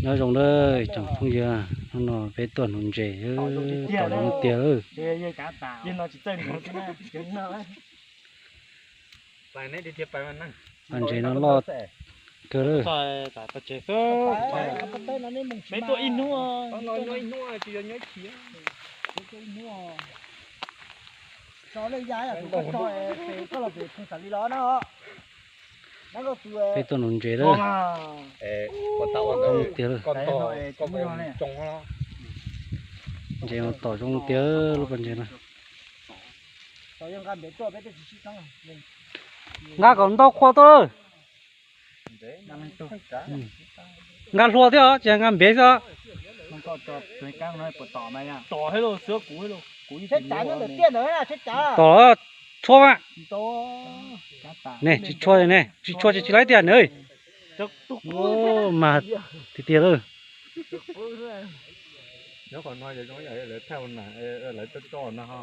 Nyob zoo lawm tsoom phooj ywg, hnub no peb tuaj nuv ntses, tom zoo tiag lawm. Paj ntses no loj kawg lawm. Peb tuaj ib hnub, peb tuaj nuv ntses lawm. Tiag lawm. Ntses no tom zoo tiag lub paj ntses na. Nqa kom ntau qhua tuaj lawm. Nqa hlua thiab os, tsis nqa npev xwb os. Tom, tshua mas. Ne tsis tshua ne, tsis tshua tsis tsis laib tiag ne. Mas tiag tiag lawm. Nyob qhov no ces zoo yam lawv thaij na, lawv coj coj no ho,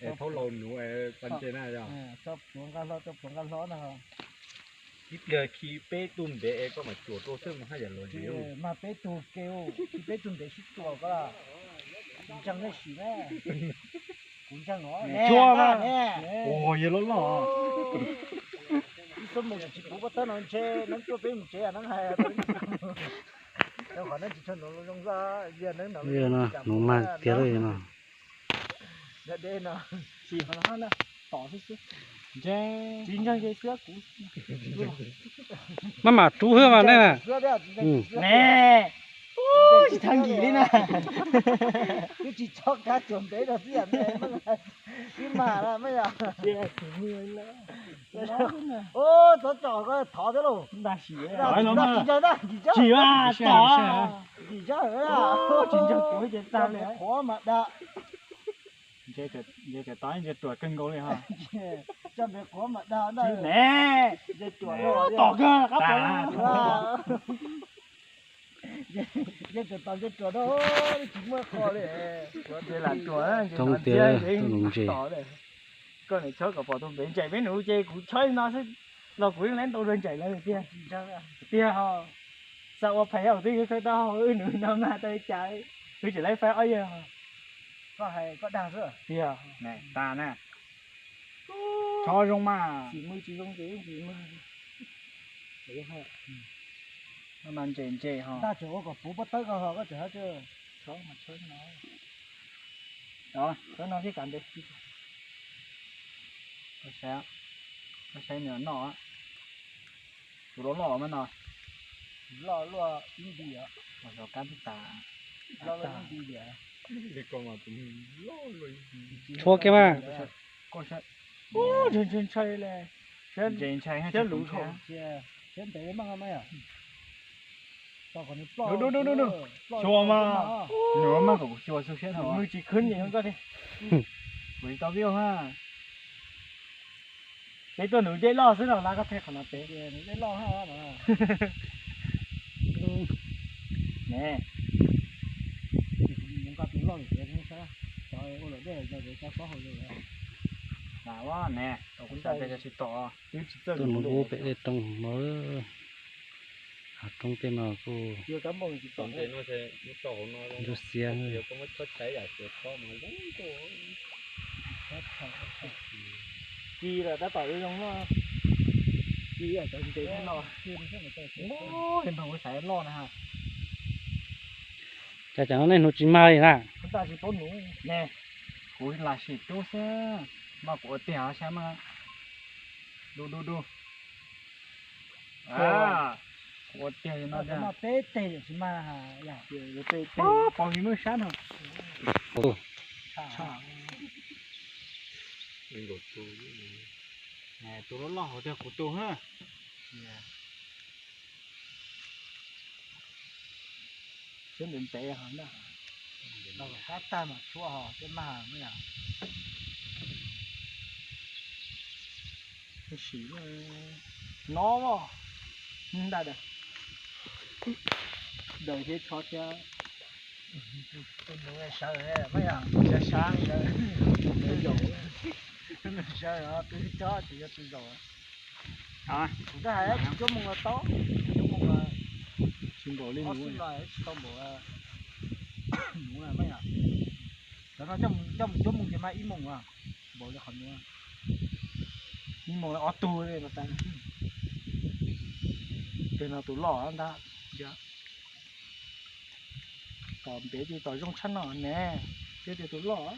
es thaub laus nuv paj ntses na yog. Ib pliag khi peb tug ntev es koj mam cuam rau xwb mas haj yam los ntses. Mas peb tug ke, khi peb tug ntev sib cuam ko, ntseeg nej sim na. Kuv ntseeg os. Tshua ne. Ua yog loj loj. Ib xuab moos tsis puv pob tawb no ntshe neeb tuaj peb mus tsev neeb hais. Rau qhov neeb tsis tshua nuv zoo xwb, nuv mas tiag lawm no. Deb no, tom xwb xwb. Tsis ntseeg ces xwb kuv. Maj mam rub xwb mas nej na. Ne, tsis tag nkim li na. Twb tsis tso kab cuam ntev rau xwb yam ne, twb mag lawm mas yog. Ub, txhob tsom ko thov thiab lauj. Tsis ntseeg, tsis ntseeg, tsis ntseeg kuv ces tag li. Qhuav mas dag. Ntses tod ntses ruam kawg nkaus li ho. Tsis ne, ntses ruam tom kawg qab pov. Ntses ruam tom ntses ruam no tsis muaj qho li. Ntses lam ruam, ntses tom ntxiab ntses tom. Koj niam chob kom pom tus npev ntsais peb nuv ces kuv chob li no xwb los kuv yeej laib ntau dua ntsais lawv tiag. Tiag ho, xav ua phais yog twb yuav khaws tau wb nuv no mas tau li cas, wb tseem laib faib ob yawg. Koj hais koj dag xwb. Tiag, tas na. Chob zoo mas. Tsis muaj tsis zoo ces tsis muaj. Ntses ntses ho. Ntaj tseem ua kom puv pob tawb ko ho koj tseem hab. Chob mas chob no. Chob no thiab kav ntev. Koj saib, koj saib nws noj. Tus loj loj mas no. Loj luaj ib nti os. Zov kab tas. Loj luaj ib nti os. Tshua kiag mas. Ntshai ntshai le. Ntshai ntshai siab luv. Siab ntev mas mas yom. Xyuas mas, nws mas kom kuv xyuas xu siab no. Nws tsis khwb nim koj thiab. Kuv tsis tau view ha. Peb tuaj nuv dej loj xwb no, la koj pheej qhov no pem. Dej loj ha. Ne. Nqa tus loj lawm, cov ua luam dej cov xob hau. Lam ne, kuv xav tias tsis tom, twb tsis txawj. Tuaj nuv lub pem dej roob no, hav roob tej no kuj ntsuab xiab. Ci lawm tab tom zoo zoo no. Ci cov ntev no. Ua li npawg kuv xaiv loj na ha. Cas cov no nej nuv tsis mag li na. Kuv tsis paub nuv ne. Kuv lam sim rub xwb, mas kuv ua tiag sab mas. Du du du. Kuv ua tiag no, peb teg tsis mag. Peb teg pov vim muaj sab no. Tus loj loj hauv tiag kuv tus na. Siab ntev ntev ho na. Los kom sab tag mas tshuab ho thiaj mag me yom. Sim no, ntag, daws thiab tsho thiab. Tus nus sawv me yom, sab sab, sawv, tus chob tsis yog tus zaum. Kuv twb hais tsis cuab moos los tau, cuab moos los tsis npaum li nuv, tsis tau npaum nuv na. Cov no coj mus cuab moos ces mas ib moos npaum li qhov nuv, ib moos ob tug li no tas. Tes no tus loj ntag. Tom ntev ces tom zoo tshaj no ne, thiab tias tus loj.